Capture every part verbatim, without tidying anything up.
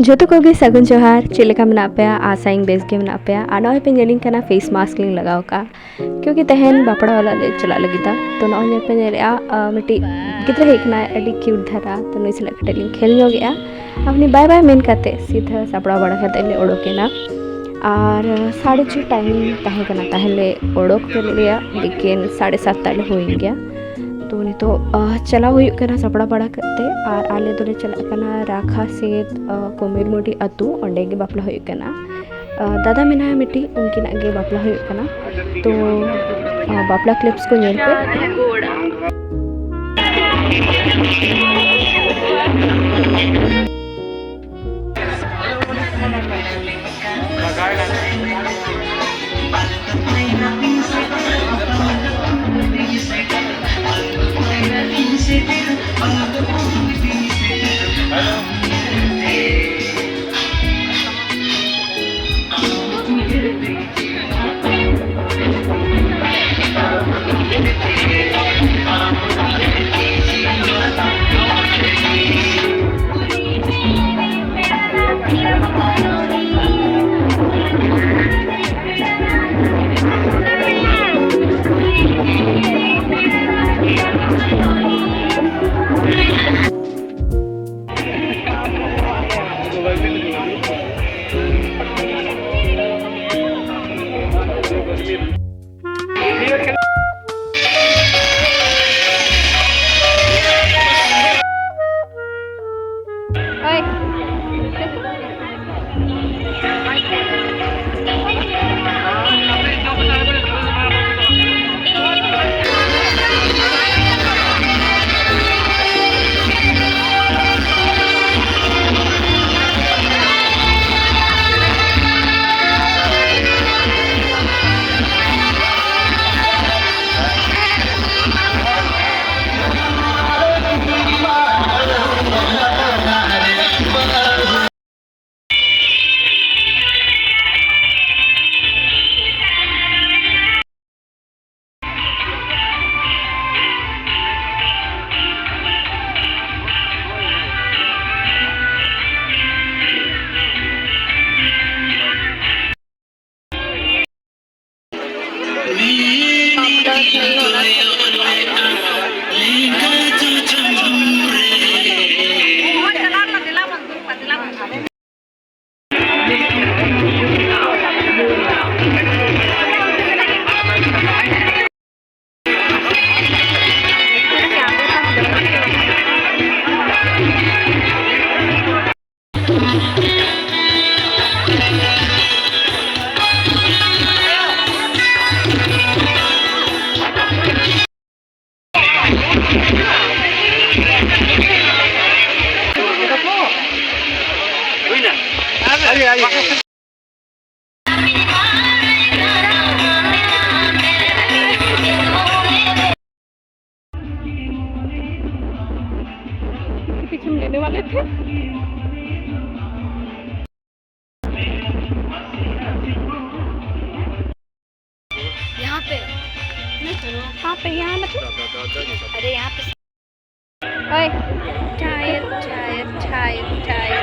ᱡᱚᱛᱚ ᱠᱚᱜᱮ ᱥᱟᱹᱜᱩᱱ ᱡᱚᱦᱟᱨ᱾ ᱪᱮᱫ ᱞᱮᱠᱟ ᱢᱮᱱᱟᱜ ᱯᱮᱭᱟ? ᱟᱥᱟᱭᱟᱹᱧ ᱵᱮᱥ ᱜᱮ ᱢᱮᱱᱟᱜ ᱯᱮᱭᱟ᱾ ᱟᱨ ᱱᱚᱜᱼᱚᱭ ᱯᱮ ᱧᱮᱞᱤᱧ ᱠᱟᱱᱟ, ᱯᱷᱮᱥ ᱢᱟᱥᱠ ᱞᱤᱧ ᱞᱟᱜᱟᱣ ᱠᱟᱜᱼᱟ, ᱠᱤᱭᱩᱠᱤ ᱛᱮᱦᱮᱧ ᱵᱟᱯᱞᱟ ᱚᱲᱟᱜ ᱞᱮ ᱪᱟᱞᱟᱜ ᱞᱟᱹᱜᱤᱫᱟ᱾ ᱛᱚ ᱱᱚᱜᱼᱚᱭ ᱧᱮᱞ ᱯᱮ ᱧᱮᱞᱮᱜᱼᱟ, ᱟᱸ, ᱢᱤᱫᱴᱤᱡ ᱜᱤᱫᱽᱨᱟᱹ ᱦᱮᱡ ᱠᱟᱱᱟᱭ, ᱟᱹᱰᱤ ᱠᱤᱭᱩᱴ ᱫᱷᱟᱨᱟ᱾ ᱛᱚ ᱱᱩᱭ ᱥᱟᱞᱟᱜ ᱠᱟᱹᱴᱤᱡ ᱞᱤᱧ ᱠᱷᱮᱞ ᱧᱚᱜᱮᱜᱼᱟ᱾ ᱟᱨ ᱩᱱᱤ ᱵᱟᱭ ᱵᱟᱭ ᱢᱮᱱ ᱠᱟᱛᱮ ᱥᱤᱫᱷᱟᱹ ᱥᱟᱯᱲᱟᱣ ᱵᱟᱲᱟ ᱠᱟᱛᱮ ᱞᱮ ᱚᱰᱚᱠᱮᱱᱟ᱾ ᱟᱨ ᱥᱟᱲᱮ ᱪᱷᱚ ᱴᱟᱭᱤᱢ ᱛᱟᱦᱮᱸ ᱠᱟᱱᱟ, ᱛᱟᱦᱚᱞᱮ ᱚᱰᱚᱠ ᱠᱮᱫ ᱞᱮᱭᱟ, ᱞᱮᱠᱤᱱ ᱥᱟᱲᱮ ᱥᱟᱛ ᱛᱟᱞᱮ ᱦᱩᱭᱮᱱ ᱜᱮᱭᱟ᱾ ᱛᱚ ᱱᱤᱛᱚᱜ, ᱟᱸ, ᱪᱟᱞᱟᱣ ᱦᱩᱭᱩᱜ ᱠᱟᱱᱟ ᱥᱟᱯᱲᱟᱣ ᱵᱟᱲᱟ ᱠᱟᱛᱮ, ᱟᱨ ᱟᱞᱮ ᱫᱚᱞᱮ ᱪᱟᱞᱟᱜ ᱠᱟᱱᱟ ᱨᱟᱠᱷᱟ ᱥᱮᱫ, ᱟᱸ, ᱠᱩᱢᱤᱨᱢᱩᱰᱤ ᱟᱹᱛᱩ, ᱚᱸᱰᱮ ᱜᱮ ᱵᱟᱯᱞᱟ ᱦᱩᱭᱩᱜ ᱠᱟᱱᱟ᱾ ᱟᱸ, ᱫᱟᱫᱟ ᱢᱮᱱᱟᱭᱟ ᱢᱤᱫᱴᱤᱡ, ᱩᱱᱠᱤᱱᱟᱜ ᱜᱮ ᱵᱟᱯᱞᱟ ᱦᱩᱭᱩᱜ ᱠᱟᱱᱟ᱾ ᱛᱚ, ᱟᱸ, ᱵᱟᱯᱞᱟ ᱠᱞᱤᱯᱥ ᱠᱚ ᱧᱮᱞ ᱯᱮ᱾ पीछे हम लेने वाले थे। यहाँ पे। हाँ, पे यहाँ ना। अरे, यहाँ पे। ओए, tyre, tyre, tyre, tyre.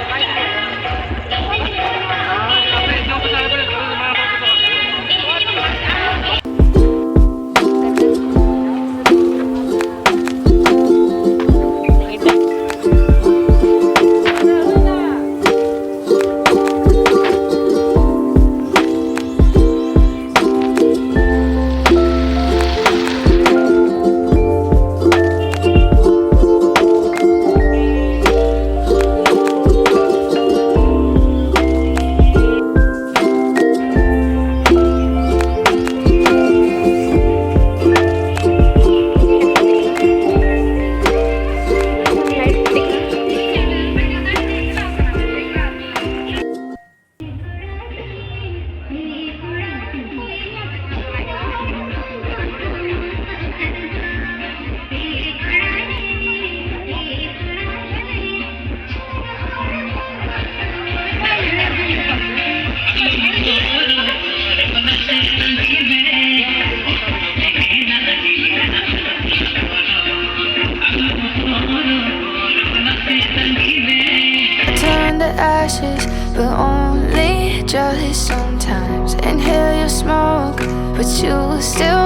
Turn to ashes, but only jealous sometimes. Inhale your smoke, but you still